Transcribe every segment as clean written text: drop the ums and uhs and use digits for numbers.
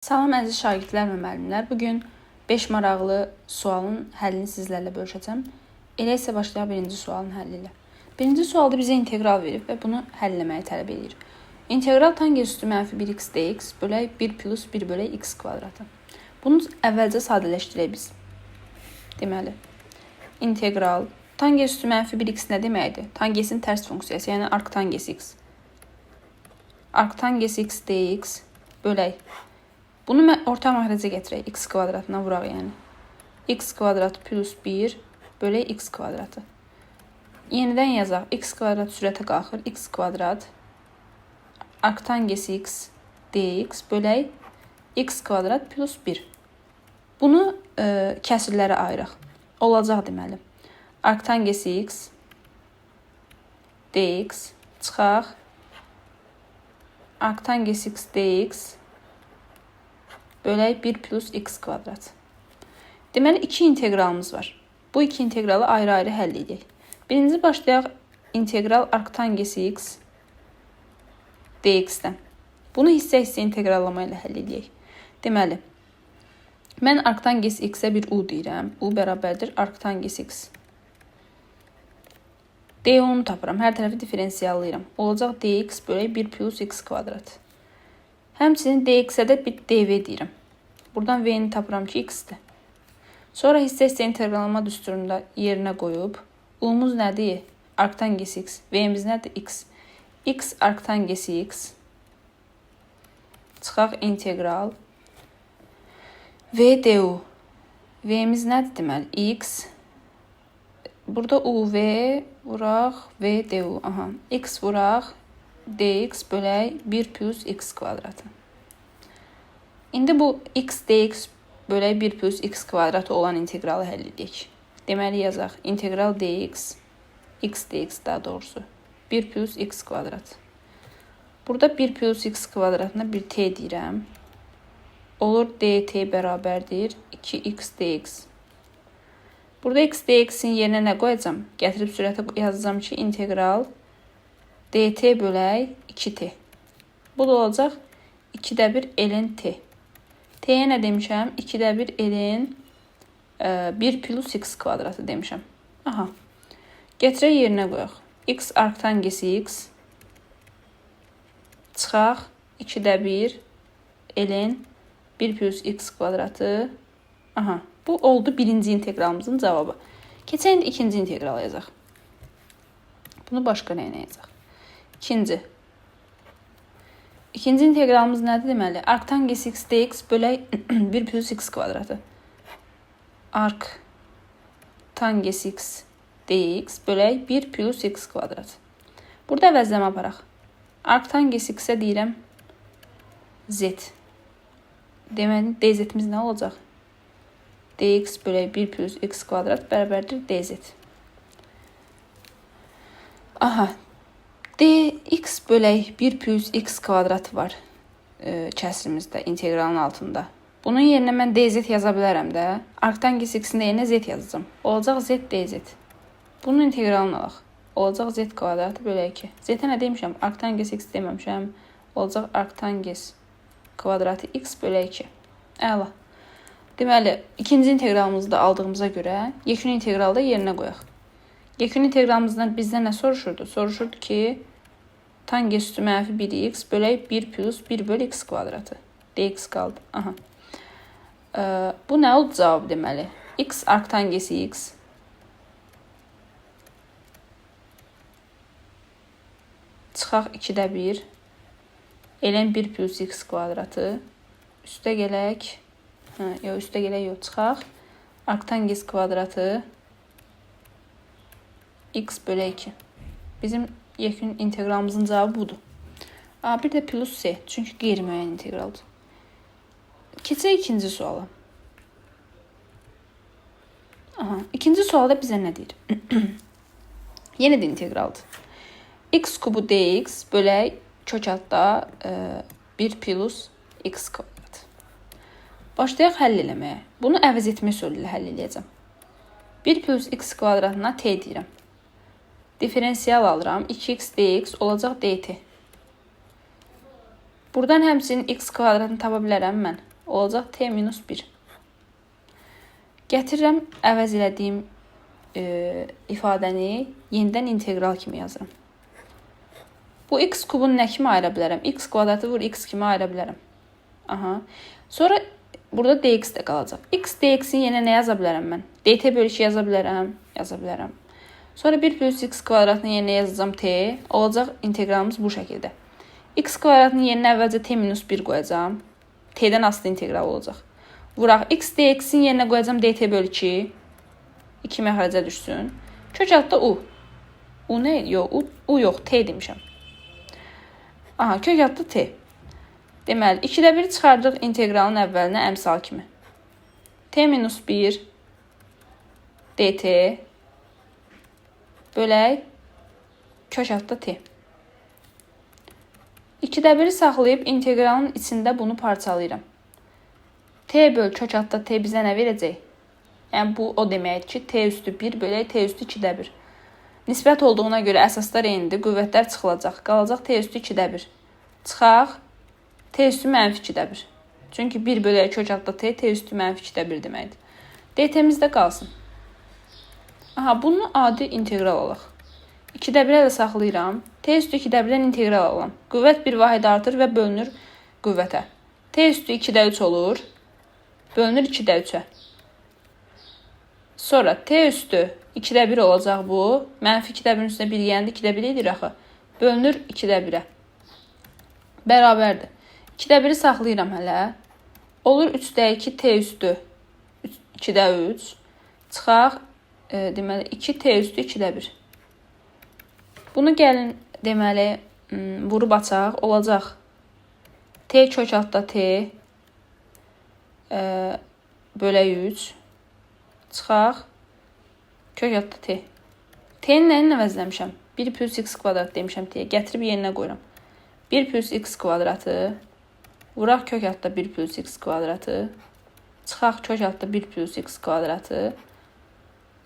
Salam əziz şagirdlər və müəllimlər. Bugün 5 maraqlı sualın həllini sizlərlə bölüşəcəm. Elə isə başlayaq birinci sualın həlli ilə. Birinci sualda bizə integral verib və bunu həll eləməyi tələb edir. İntegral tangens üstü mənfi 1x dx bölək 1 plus 1 bölək x kvadratı. Bunu əvvəlcə sadələşdirək biz. Deməli, integral tangens üstü mənfi 1x nə deməkdir? Tangensin tərs funksiyası, yəni arctangens x. Arctangens x dx bölək. Bunu orta məxrəcə gətirək. X kvadratına vuraq yəni. X kvadrat plus 1 bölək x kvadratı. Yenidən yazaq. X kvadrat sürətə qalxır. X kvadrat arctangens x dx bölək x kvadrat plus 1. Bunu kəsirlərə ayıraq. Olacaq deməli. Arctangens x dx çıxaq. Arctangens x dx bölək 1 plus x kvadrat. Deməli, iki integralımız var. Bu iki integralı ayrı-ayrı həll edək. Birinci başlayaq integral arctangens x dx-dən. Bunu hissə-hissə integrallama ilə həll edək. Deməli, mən arctangens x-ə bir u deyirəm. U bərabərdir arctangens x. Du-nu tapıram. Hər tərəfi diferensiyallayıram. Olacaq dx bölək 1 plus x kvadrat. Həmçinin dx-ə də bir dv deyirəm. Buradan v-ni tapıram ki, x-dir. Sonra hissə-hissə integrallama düsturunda yerinə qoyub, u-muz nədir? Arctangens x. V-miz nədir? X. X arctangens x. Çıxaq integral. V du. V-miz nədir deməli? X. Burada u, v vuraq v du. Aha. X vuraq dx bölək 1 plus x kvadratı. İndi bu x dx bölək 1 plus x kvadratı olan integralı həll edək. Deməli yazaq. İntegral dx, x dx daha doğrusu 1 plus x kvadrat. Burada 1 plus x kvadratına bir t deyirəm. Olur dt bərabərdir 2x dx. Burada x dx-in yerinə nə qoyacam? Gətirib sürətə yazacağam ki, integral dt bölək 2t. Bu da olacaq 2-də 1 ln t. T-yə nə demişəm? 2-də 1 ln 1 plus x kvadratı demişəm. Aha. Gətirək yerinə qoyaq. X arctangens x çıxaq 2-də 1 ln 1 plus x kvadratı. Aha. Bu oldu birinci integralımızın cavabı. Keçək indi ikinci integralı yazaq. Bunu başqa rənglə yazaq. İkinci. İkinci integralımız nədir deməli? Arctangens x dx bölək 1 plus x kvadratı. Arctangens x dx bölək 1 plus x kvadrat. Burada əvəzləmə aparaq. Arctangens x-ə deyirəm z. Deməli, dz-imiz nə olacaq? Dx bölək 1 plus x kvadrat bərabərdir dz. Aha. Dx bölək 1 plus x kvadratı var kəsirimizdə, integralın altında. Bunun yerinə mən dz yaza bilərəm də. Arctangens x-in də yerinə z yazacağam. Olacaq z dz. Bunun integralını alaq. Olacaq z kvadratı bölək 2. Z-ə nə demişəm? Arctangens x deməmişəm. Olacaq arctangens kvadratı x bölək 2. Əla. Deməli, ikinci integralımızı da aldığımıza görə yekun integralı da yerinə qoyaq. Yekun integralımızdan bizdən nə soruşurdu? Soruşurdu ki, tangens üstü mənfi 1x bölək 1 plus 1 bölü x kvadratı. Dx qaldı. Aha. Bu nə oldu cavab deməli? X arctangens x çıxaq 2-də 1 ln 1 plus x kvadratı üstə gələk. Hə, yox, üstə gələk yox, çıxaq. Arctangens kvadratı x bölək 2. Bizim yekun integralımızın cavabı budur. Bir də plus c, çünki qeyri-müəyyən integraldır. Keçək ikinci suala. Aha, ikinci sualda bizə nə deyir? Yenə də integraldır. X kubu dx bölək kök altda 1 plus x kvadrat. Başlayaq həll eləməyə. Bunu əvəz etmə üsulu ilə həll eləyəcəm. 1 plus x kvadratına t deyirəm. Diferensiyal alıram. 2x dx olacaq dt. Buradan həmçinin x kvadratını tapa bilərəm mən. Olacaq t minus 1. Gətirirəm əvəz elədiyim ifadəni yenidən integral kimi yazıram. Bu x kubunu nə kimi ayıra bilərəm? X kvadratı vur x kimi ayıra bilərəm. Aha. Sonra burada dx də qalacaq. X dx-in yerinə nə yaza bilərəm mən? Dt bölü 2 yaza bilərəm. Yaza bilərəm. Sonra 1 plus x kvadratının yerinə yazacağam t. Olacaq integralımız bu şəkildə. X kvadratının yerinə əvvəlcə t minus 1 qoyacağam. T-dən asılı integral olacaq. Vuraq x dx-in yerinə qoyacağam dt bölü 2. 2 məxrəcə düşsün. Kök altda u. U nə? Yox, u yox, t demişəm. Aha, kök altda t. Deməli, 2-də 1 çıxardıq integralın əvvəlinə əmsal kimi. T minus 1 dt bölək kök altda t. 2-də 1-i saxlayıb integralın içində bunu parçalayıram. T böl kök altda t bizə nə verəcək? Yəni, bu o deməkdir ki, t üstü 1 bölək t üstü 2-də 1. Nisbət olduğuna görə əsaslar eynidir, qüvvətlər çıxılacaq. Qalacaq t üstü 2-də 1. Çıxaq, t üstü mənfi 2-də 1. Çünki 1 bölək kök altda t, t üstü mənfi 2-də 1 deməkdir. Dt-miz də qalsın. Aha, bunu adi integral alaq. 2-də 1-ə də saxlayıram. T üstü 2-də 1-dən integral alam. Qüvvət bir vahid artır və bölünür qüvvətə. T üstü 2-də 3 olur. Bölünür 2-də 3-ə. Sonra t üstü 2-də 1 olacaq bu. Mənfi 2-də 1-in üstünə 1 yəndə 2-də 1 edir axı. Bölünür 2-də 1-ə. Bərabərdir. 2-də 1-i saxlayıram hələ. Olur 3-də 2 t üstü 2-də 3. Çıxaq, deməli 2 t üstü 2-də 1. Bunu gəlin, deməli, vurub açaq. Olacaq t kök altda t bölək 3. Çıxaq kök altda t. T-ni nəyinlə əvəzləmişəm? 1 plus x kvadrat demişəm t-yə. Gətirib yerinə qoyuram. 1 plus x kvadratı vuraq kök altda 1 plus x kvadratı. Çıxaq kök altda 1 plus x kvadratı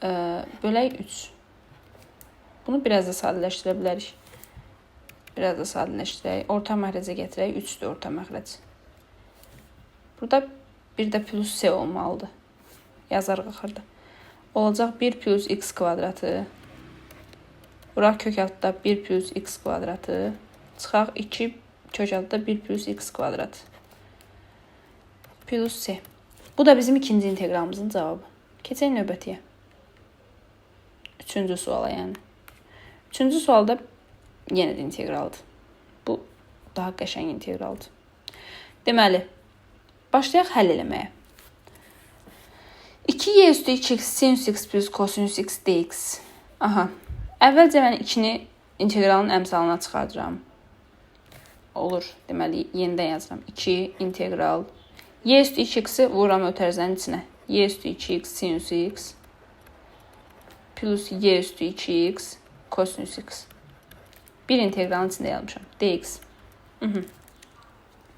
bölək 3. Bunu biraz da sadələşdirə bilərik. Biraz da sadələşdirək. Orta məxrəcə gətirək. 3-dür orta məxrəc. Burada bir də plus c olmalıdır. Yazarıq axırda. Olacaq 1 plus x kvadratı. Vuraq kök altda 1 plus x kvadratı. Çıxaq 2 kök altda 1 plus x kvadratı. Plus c. Bu da bizim ikinci integralımızın cavabı. Keçək növbətiyə. Üçüncü suala yəni. Üçüncü sualda yenə də integraldır. Bu daha qəşəng integraldır. Deməli, başlayaq həll eləməyə. 2y üstü 2x sinus x plus kosinus x dx. Aha. Əvvəlcə mən 2-ni integralın əmsalına çıxardıram. Olur. Deməli, yenidən yazıram. 2 integral. Y üstü 2x-i vururam ötərzənin içinə. Y üstü 2x sinus x plus y üstü 2x kosinus x. Bir integralın içində yazmışam. Dx.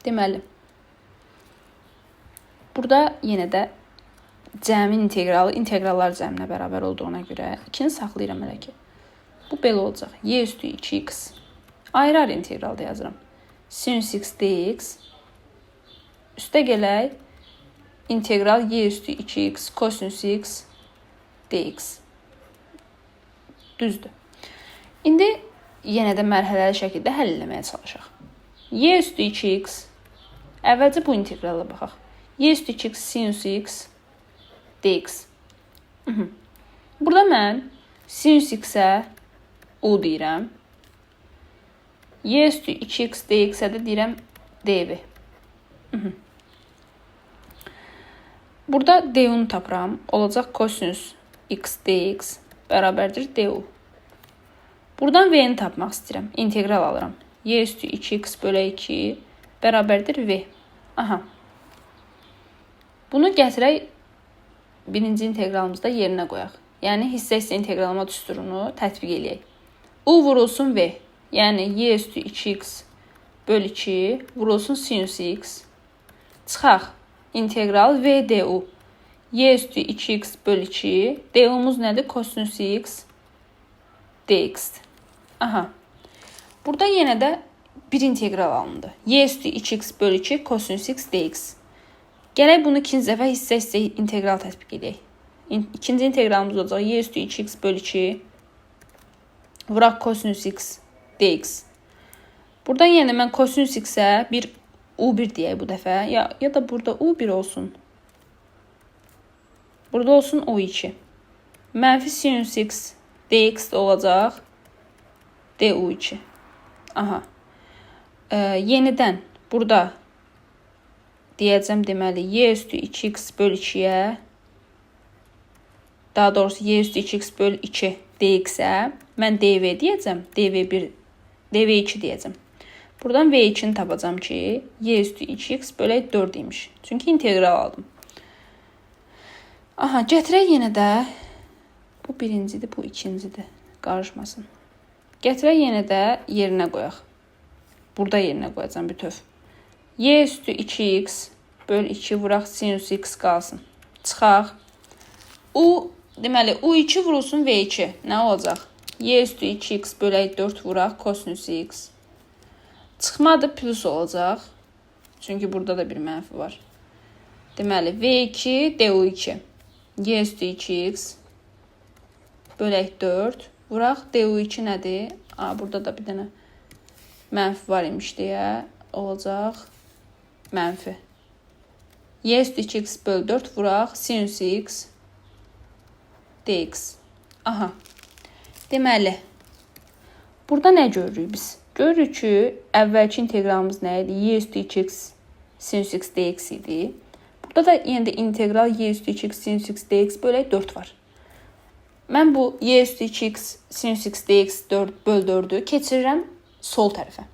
Deməli, burada yenə də cəmin integralı integrallar cəminə bərabər olduğuna görə 2-ni saxlayıram hələ ki. Bu belə olacaq. Y üstü 2x. Ayrı-ayrı integralda yazıram. Sinus x dx. Üstə gələk integral y üstü 2x kosinus x dx. Düzdür. İndi yenə də mərhələli şəkildə həll eləməyə çalışaq. Y üstü 2x. Əvvəlcə bu integrala baxaq. Y üstü 2x sinus x dx. Burada mən sinus x-ə u deyirəm. Y üstü 2x dx-ə də deyirəm dv. Burada du-nu tapıram. Olacaq kosinus x dx bərabərdir du. Buradan v-ni tapmaq istəyirəm. İntegral alıram. Y üstü 2x bölü 2 bərabərdir v. Aha. Bunu gətirək birinci integralımızda yerinə qoyaq. Yəni hissə-hissə integralıma düsturunu tətbiq eləyək. U vurulsun v. Yəni y üstü 2x bölü 2 vurulsun sinus x. Çıxaq. İntegral v du. Y üstü 2x bölü 2. Du-muz nədir? Kosinus x dx. Aha. Burada yenə də bir integral alındı. Y üstü 2x bölü 2 kosinus x dx. Gələk bunu ikinci dəfə hissə-hissə integral tətbiq edək. İkinci inteqralımız olacaq y üstü 2x bölü 2 vuraq kosinüs x dx. Buradan yenə mən kosinüs x-ə bir u1 deyək bu dəfə. Ya da burada u1 olsun. Burada olsun u2. Mənfi sinüs x dx də olacaq du2. Aha. Yenidən burada deyəcəm deməli y üstü 2x bölü 2-yə, daha doğrusu y üstü 2x bölü 2 dx-ə mən dv deyəcəm, dv1, dv2 deyəcəm. Buradan v2-ni tapacağam ki, y üstü 2x bölək 4 imiş. Çünki integral aldım. Aha, gətirək yenə də. Bu birincidir, bu ikincidir. Qarışmasın. Gətirək yenə də yerinə qoyaq. Burada yerinə qoyacağam bütöv. Y üstü 2x böl 2 vuraq sinüs x qalsın. Çıxaq. U, deməli, U2 vurulsun V2. Nə olacaq? Y üstü 2x bölək 4 vuraq kosinüs x. Çıxmadı, plus olacaq. Çünki burada da bir mənfi var. Deməli, V2 DU2. Y üstü 2x bölək 4 vuraq DU2 nədir? A, burada da bir dənə mənfi var imiş deyə olacaq mənfi. Y üstü 2x böl 4 vuraq sinüs x dx. Aha. Deməli, burada nə görürük biz? Görürük ki, əvvəlki inteqralımız nə idi? Y üstü 2x sinüs x dx idi. Burada da yenə də integral y üstü 2x sinüs x dx bölək 4 var. Mən bu y üstü 2x sinüs x dx 4 böl 4-ü keçirirəm sol tərəfə.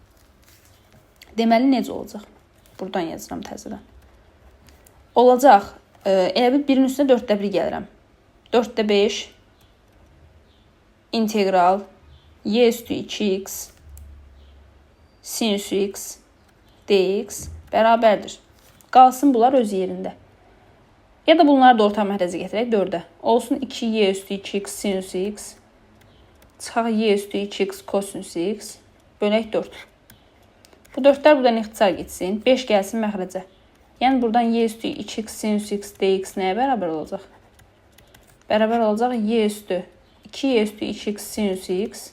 Deməli, necə olacaq? Buradan yazıram təzədən. Olacaq, elə bil birin üstünə 4-də 1 gəlirəm. 4-də 5 integral y üstü 2x sinüs x dx bərabərdir. Qalsın bunlar öz yerində. Ya da bunları da orta məhrəzə gətirək 4-ə. Olsun 2y üstü 2x sinüs x çıxaq y üstü 2x kosinüs x bölək 4. Bu 4-lər buradan ixtisar getsin. 5 gəlsin məxrəcə. Yəni buradan y üstü 2x sinüs x dx nəyə bərabər olacaq? Bərabər olacaq y üstü 2y üstü 2x sinüs x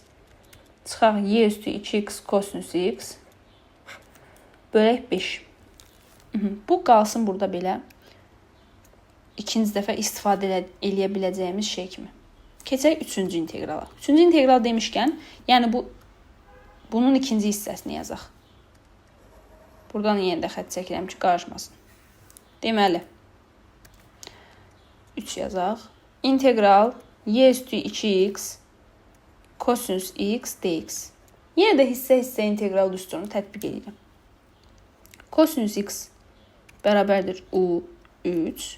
çıxaq y üstü 2x kosinüs x bölək 5. Bu qalsın burada belə. İkinci dəfə istifadə eləyə biləcəyimiz şey kimi. Keçək üçüncü inteqrala. Üçüncü integral demişkən, yəni bunun ikinci hissəsini yazaq. Buradan yenə də xətt çəkirəm ki, qarışmasın. Deməli, 3 yazaq. İntegral y üstü 2x kosinüs x dx. Yenə də hissə-hissə integral düsturunu tətbiq edirəm. Kosinüs x bərabərdir u3.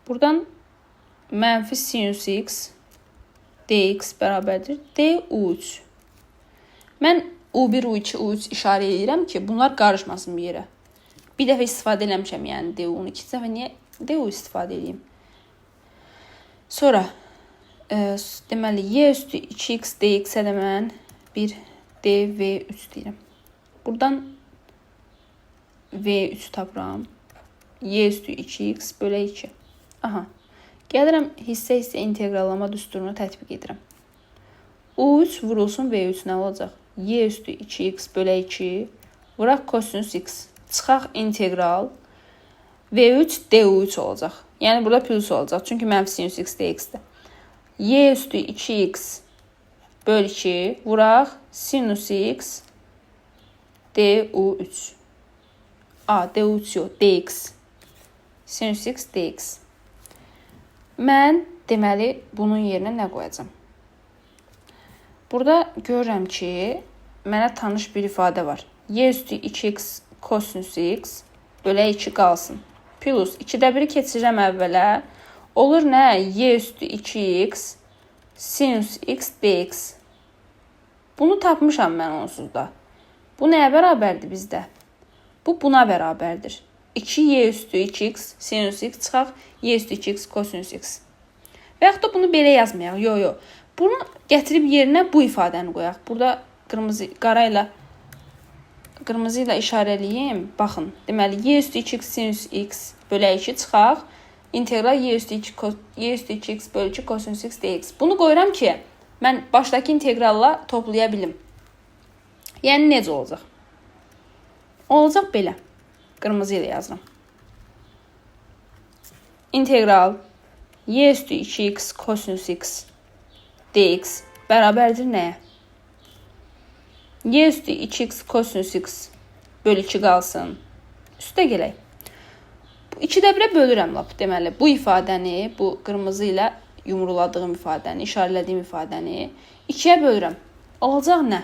Buradan mənfi sinüs x dx bərabərdir du3. Mən U1, U2, U3 işarə edirəm ki, bunlar qarışmasın bir yerə. Bir dəfə istifadə eləmişəm, yəni DU-nu. İkinci dəfə niyə DU istifadə edeyim? Sonra, deməli, y üstü 2x dx-ə də mən bir dv3 deyirəm. Buradan v3 tapıram. Y üstü 2x bölə 2. Aha. Gəlirəm hissə-hissə inteqrallama düsturunu tətbiq edirəm. U3 vurulsun V3 nə olacaq? Y üstü 2x bölə 2 vuraq kosinüs x. Çıxaq integral V3 DU3 olacaq. Yəni burada plus olacaq. Çünki mənfi sinüs x dx-dir. Y üstü 2x böl 2 vuraq sinüs x DU3. A, DU3 yox, dx. Sinüs x dx. Mən deməli bunun yerinə nə qoyacam? Burada görürəm ki, mənə tanış bir ifadə var. Y üstü 2x kosinüs x bölə 2 qalsın. Plus 2-də 1-i keçirirəm əvvələ. Olur nə? Y üstü 2x sinüs x dx. Bunu tapmışam mən onsuz da. Bu nəyə bərabərdir bizdə? Bu buna bərabərdir. 2y üstü 2x sinüs x çıxaq y üstü 2x kosinüs x. Və yaxud da bunu belə yazmayaq. Yox, yox. Bunu gətirib yerinə bu ifadəni qoyaq. Burada qırmızı, qara ilə qırmızı ilə işarələyim. Baxın, deməli, y üstü 2x sinüs x bölək 2 çıxaq. İntegral y üstü 2x bölü 2 kosinüs x dx. Bunu qoyuram ki, mən başdakı integralla toplaya bilim. Yəni, necə olacaq? Olacaq belə. Qırmızı ilə yazıram. İntegral y üstü 2x kosinüs x dx bərabərdir nəyə? Y üstü 2x kosinüs x bölü 2 qalsın. Üstə gələk. Bu 2-də 1-ə bölürəm lap. Deməli, bu ifadəni, bu qırmızı ilə yumruladığım ifadəni, işarələdiyim ifadəni 2-yə bölürəm. Olacaq nə?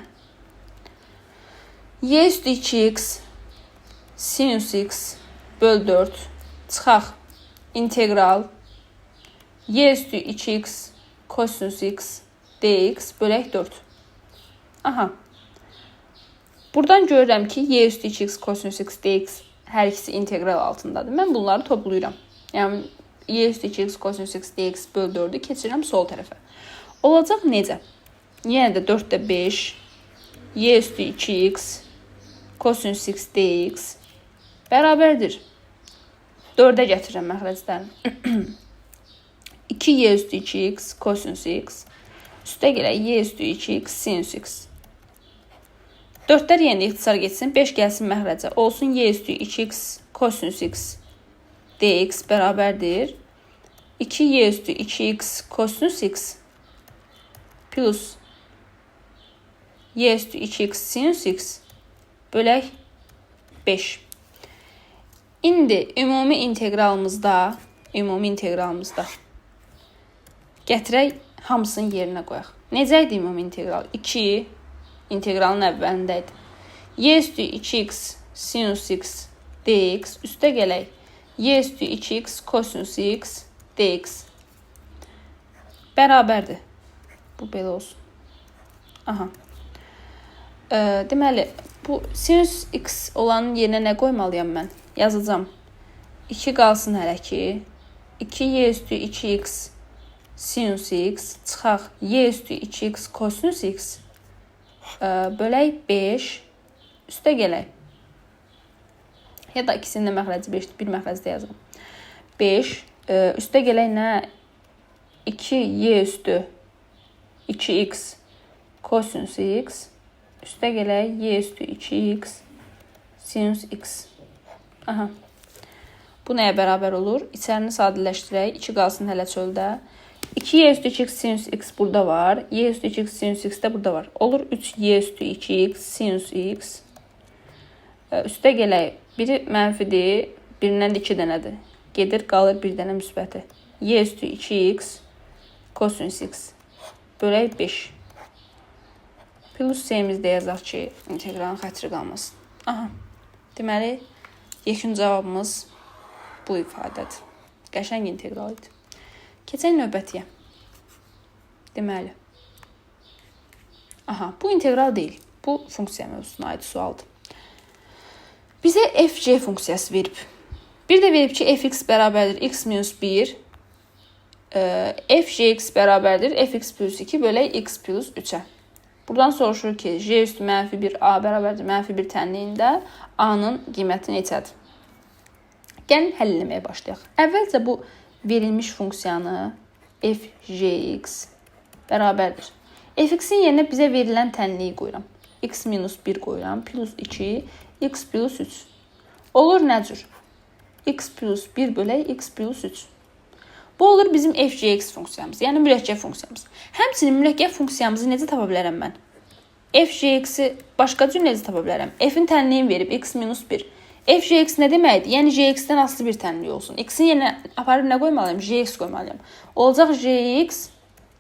Y üstü 2x sinüs x böl 4 çıxaq integral y üstü 2x kosinüs x dx bölək 4. Aha. Buradan görürəm ki, y üstü 2x kosinüs x dx hər ikisi integral altındadır. Mən bunları toplayıram. Yəni, y üstü 2x kosinüs x dx böl 4-ü keçirirəm sol tərəfə. Olacaq necə? Yenə də 4-də 5 y üstü 2x kosinüs x dx bərabərdir. 4-ə gətirirəm məxrəclərini. 2y üstü 2x kosinüs x üstə gələk y üstü 2x sinüs x. 4-lər yenə ixtisar getsin, 5 gəlsin məxrəcə. Olsun y üstü 2x kosinüs x dx bərabərdir. 2y üstü 2x kosinüs x plus y üstü 2x sinüs x bölək 5. İndi ümumi integralımızda gətirək hamısını yerinə qoyaq. Necə idi ümumi integral? 2 integralın əvvəlində idi. Y üstü 2x sinüs x dx üstə gələk. Y üstü 2x kosinüs x dx bərabərdir. Bu belə olsun. Aha. Deməli, bu sinüs x olanın yerinə nə qoymalıyam mən? Yazacağam. 2 qalsın hələ ki. 2y üstü 2x sinüs x çıxaq y üstü 2x kosinüs x bölək 5 üstə gələk. Ya da ikisinin də məxrəci 5-dir. Bir məxrəcdə yazıram. 5 üstə gələk nə? 2y üstü 2x kosinüs x üstə gələk y üstü 2x sinüs x. Aha. Bu nəyə bərabər olur? İçərini sadələşdirək. 2 qalsın hələ çöldə. 2y üstü 2x sinüs x burada var. Y üstü 2x sinüs x də burada var. Olur 3y üstü 2x sinüs x. Üstə gələk. Biri mənfidir. Birindən də 2 dənədir. Gedir, qalır bir dənə müsbəti. Y üstü 2x kosinüs x bölək 5. Plus c-miz də yazaq ki, integralın xətri qalmasın. Aha. Deməli, yekun cavabımız bu ifadədir. Qəşəng integral idi. Keçək növbətiyə. Deməli. Aha, bu integral deyil. Bu funksiya mövzusuna aid sualdır. Bizə fg funksiyası verib. Bir də verib ki, fx bərabərdir x minus 1. Fgx bərabərdir fx plus 2 bölək x plus 3-ə. Buradan soruşur ki, j üstü mənfi 1 a bərabərdir mənfi 1 tənliyində a-nın qiyməti neçədir? Gəlin həll eləməyə başlayaq. Əvvəlcə bu verilmiş funksiyanı fgx bərabərdir. Fx-in yerinə bizə verilən tənliyi qoyuram. X minus 1 qoyuram, plus 2, x plus 3. Olur nə cür? X plus 1 bölək x plus 3. Bu olur bizim fgx funksiyamız, yəni mürəkkəb funksiyamız. Həmçinin mürəkkəb funksiyamızı necə tapa bilərəm mən? Fgx-i başqa cür necə tapa bilərəm? F-in tənliyini verib x minus 1. Fgx nə deməkdir? Yəni gx-dən asılı bir tənlik olsun. X-in yerinə aparıb nə qoymalıyam? Gx qoymalıyam. Olacaq gx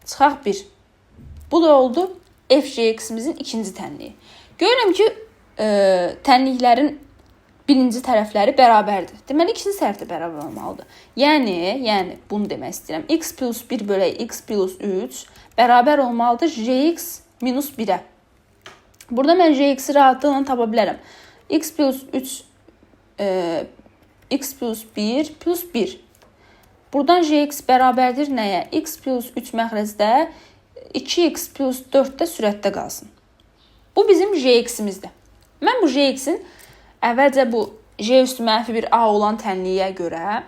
çıxaq 1. Bu da oldu fgx-imizin ikinci tənliyi. Görürəm ki, tənliklərin birinci tərəfləri bərabərdir. Deməli, ikinci tərəf də bərabər olmalıdır. Yəni bunu demək istəyirəm. X plus 1 bölək x plus 3 bərabər olmalıdır gx minus 1-ə. Burada mən gx-i rahatlıqla tapa bilərəm. X plus 3, x plus 1 plus 1. Buradan gx bərabərdir nəyə? X plus 3 məxrəcdə, 2x plus 4 də sürətdə qalsın. Bu bizim gx-imizdir. Mən bu gx-in əvvəlcə bu j üstü mənfi 1 a olan tənliyə görə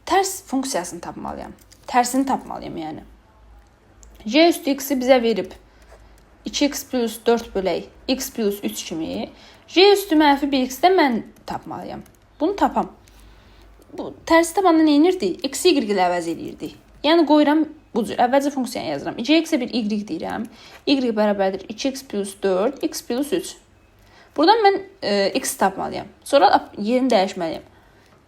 tərs funksiyasını tapmalıyam. Tərsini tapmalıyam yəni. J üstü x-i bizə verib 2x plus 4 bölək x plus 3 kimi. J üstü mənfi 1x də mən tapmalıyam. Bunu tapam. Bu tərsi tapanda nə edirdik? X-i y ilə əvəz eləyirdik. Yəni qoyuram bu cür. Əvvəlcə funksiyanı yazıram. 2x-ə bir y deyirəm. Y bərabərdir 2x plus 4, x plus 3. Buradan mən x tapmalıyam. Sonra yerini dəyişməliyəm.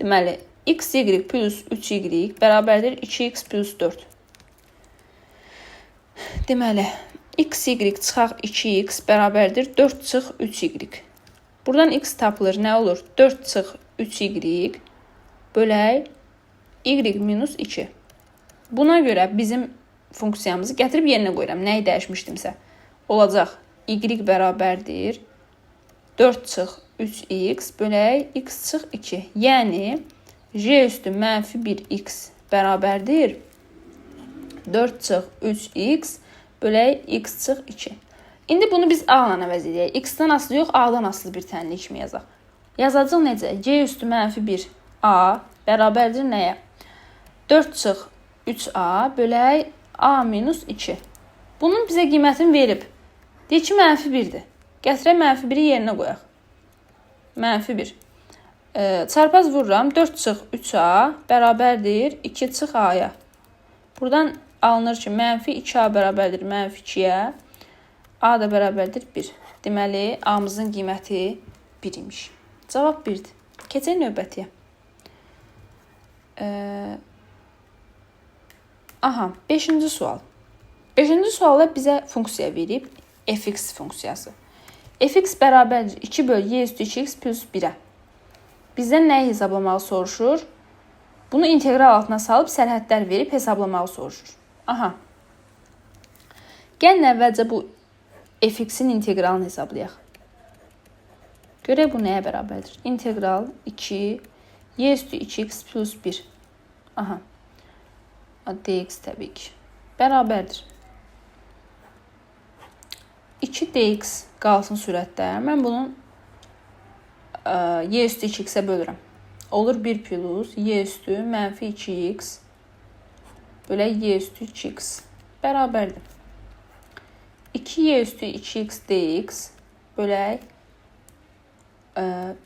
Deməli, xy plus 3y bərabərdir 2x plus 4. Deməli, xy çıxaq 2x bərabərdir 4 çıx 3y. Buradan x tapılır. Nə olur? 4 çıx 3y bölək y minus 2. Buna görə bizim funksiyamızı gətirib yerinə qoyuram. Nəyi dəyişmişdimsə. Olacaq y bərabərdir 4 çıx 3x bölək x çıx 2. Yəni j üstü mənfi 1x bərabərdir 4 çıx 3x bölək x çıx 2. İndi bunu biz a ilə əvəz edək. X-dən asılı yox, a-dan asılı bir tənlik kimi yazaq. Yazacaq necə? C üstü mənfi 1 a bərabərdir nəyə? 4 çıx 3a bölək a minus 2. Bunun bizə qiymətini verib. Deyir ki, mənfi 1-dir. Gətirək mənfi 1-i yerinə qoyaq. Mənfi 1. Çarpaz vururam. 4 çıx 3a bərabərdir 2 çıx a-ya. Buradan alınır ki, mənfi 2a bərabərdir mənfi 2-yə. A da bərabərdir 1. Deməli, a-mızın qiyməti 1 imiş. Cavab 1-dir. Keçək növbətiyə. Aha, 5-ci sual. 5-ci sualda bizə funksiya verib, fx funksiyası. Fx bərabərdir 2 böl y üstü 2x plus 1-ə. Bizdən nəyi hesablamağı soruşur? Bunu integral altına salıb sərhədlər verib hesablamağı soruşur. Aha. Gəlin əvvəlcə bu fx-in integralını hesablayaq. Görək bu nəyə bərabərdir? İntegral 2 y üstü 2x plus 1. Aha. Dx təbii ki. Bərabərdir. 2 dx qalsın sürətdə. Mən bunun y üstü 2x-ə bölürəm. Olur 1 plus y üstü mənfi 2x bölək y üstü 2x bərabərdir. 2y üstü 2x dx bölək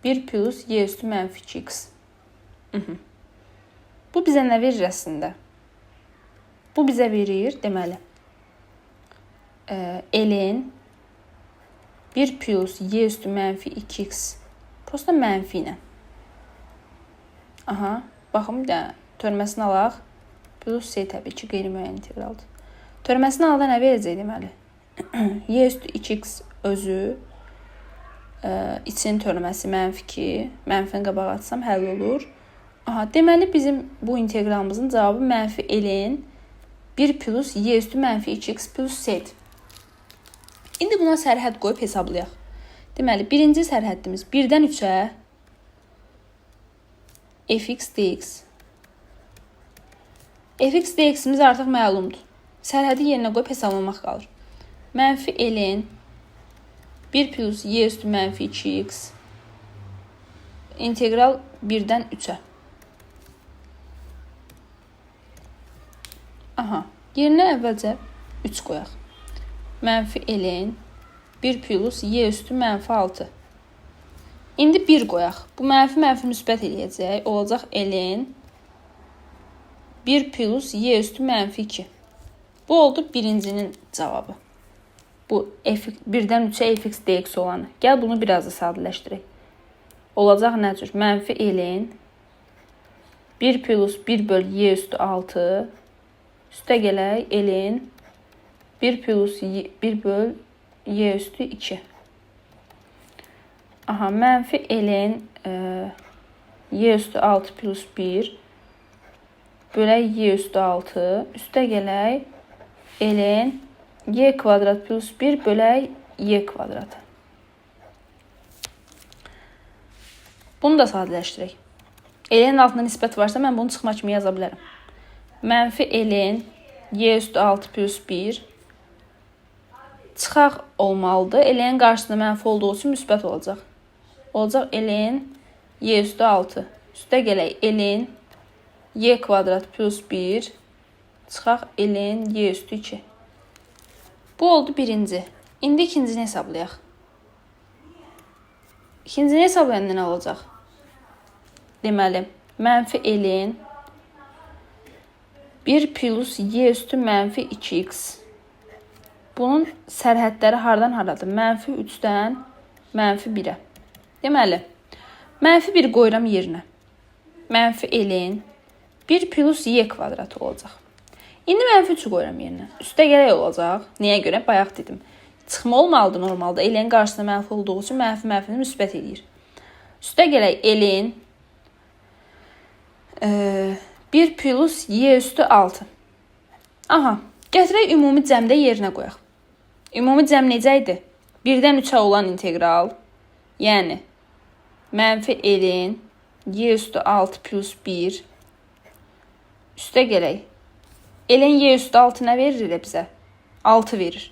1 plus y üstü mənfi 2x. Bu bizə nə verir əslində? Bu bizə verir, deməli, ln 1 plus y üstü mənfi 2x prosta mənfi ilə. Aha, baxın bir dənə törməsini alaq. Plus c təbii ki, qeyri-müəyyən integraldır. Törməsini alda nə verəcək deməli? Y üstü 2x özü, için törməsi mənfi 2, mənfini qabağa atsam həll olur. Aha, deməli bizim bu integralımızın cavabı mənfi ln 1 plus y üstü mənfi 2x plus c-dir. İndi buna sərhəd qoyub hesablayaq. Deməli, birinci sərhəddimiz 1-dən 3-ə fx dx. Fx dx-imiz artıq məlumdur. Sərhədi yerinə qoyub hesablamaq qalır. Mənfi ln 1 plus y üstü mənfi 2x integral 1-dən 3-ə. Aha, yerinə əvvəlcə 3 qoyaq. Mənfi ln 1 plus y üstü mənfi 6. İndi 1 qoyaq. Bu mənfi mənfi müsbət eləyəcək. Olacaq ln 1 plus y üstü mənfi 2. Bu oldu birincinin cavabı. Bu 1-dən 3-ə fx dx olanı. Gəl bunu biraz da sadələşdirək. Olacaq nə cür? Mənfi ln 1 plus 1 böl y üstü 6 üstə gələk ln 1 plus 1 böl y üstü 2. Aha, mənfi ln y üstü 6 plus 1 bölək y üstü 6 üstə gələk ln y kvadrat plus 1 bölək y kvadratı. Bunu da sadələşdirək. Ln altında nisbət varsa mən bunu çıxma kimi yaza bilərəm. Mənfi ln y üstü 6 plus 1 çıxaq olmalıdır. Ln qarşısında mənfi olduğu üçün müsbət olacaq. Olacaq ln y üstü 6. Üstə gələk ln y kvadrat plus 1 çıxaq ln y üstü 2. Bu oldu birinci. İndi ikincini hesablayaq. İkincini hesablayanda nə olacaq? Deməli, mənfi ln 1 plus y üstü mənfi 2x. Bunun sərhədləri hardan haradır? Mənfi 3-dən mənfi 1-ə. Deməli, mənfi 1 qoyuram yerinə. Mənfi ln 1 plus y kvadratı olacaq. İndi mənfi 3-ü qoyuram yerinə. Üstə gələk olacaq. Nəyə görə? Bayaq dedim. Çıxma olmalıdır normalda. Ln qarşısında mənfi olduğu üçün mənfi mənfini müsbət eləyir. Üstə gələk ln 1 plus y üstü 6. Aha, gətirək ümumi cəmdə yerinə qoyaq. Ümumi cəm necə idi? 1-dən 3-ə olan integral, yəni mənfi ln y üstü 6 plus 1 üstə gələk. Ln y üstü 6 nə verir elə bizə? 6 verir.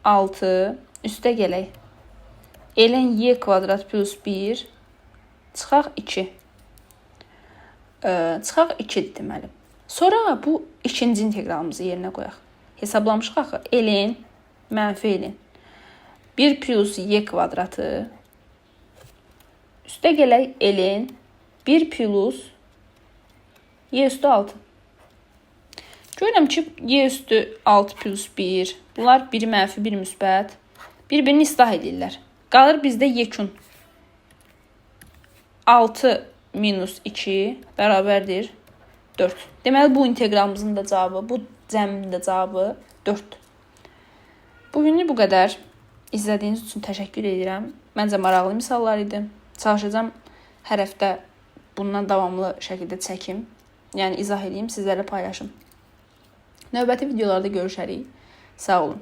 6 üstə gələk. Ln y kvadrat plus 1 çıxaq 2. Çıxaq 2-dir deməli. Sonra bu ikinci inteqralımızı yerinə qoyaq. Hesablamışıq axı. Ln mənfi ln 1 plus y kvadratı üstə gələk ln 1 plus y üstü 6. Görürəm ki, y üstü 6 plus 1. Bunlar biri mənfi, biri müsbət. Bir-birini islah edirlər. Qalır bizdə yekun. 6 minus 2 bərabərdir 4. Deməli, bu inteqralımızın da cavabı, bu cəmin də cavabı 4-dür. Bugünlük bu qədər. İzlədiyiniz üçün təşəkkür edirəm. Məncə maraqlı misallar idi. Çalışacağam hər həftə bundan davamlı şəkildə çəkim. Yəni izah edeyim, sizlərlə paylaşım. Növbəti videolarda görüşərik. Sağ olun.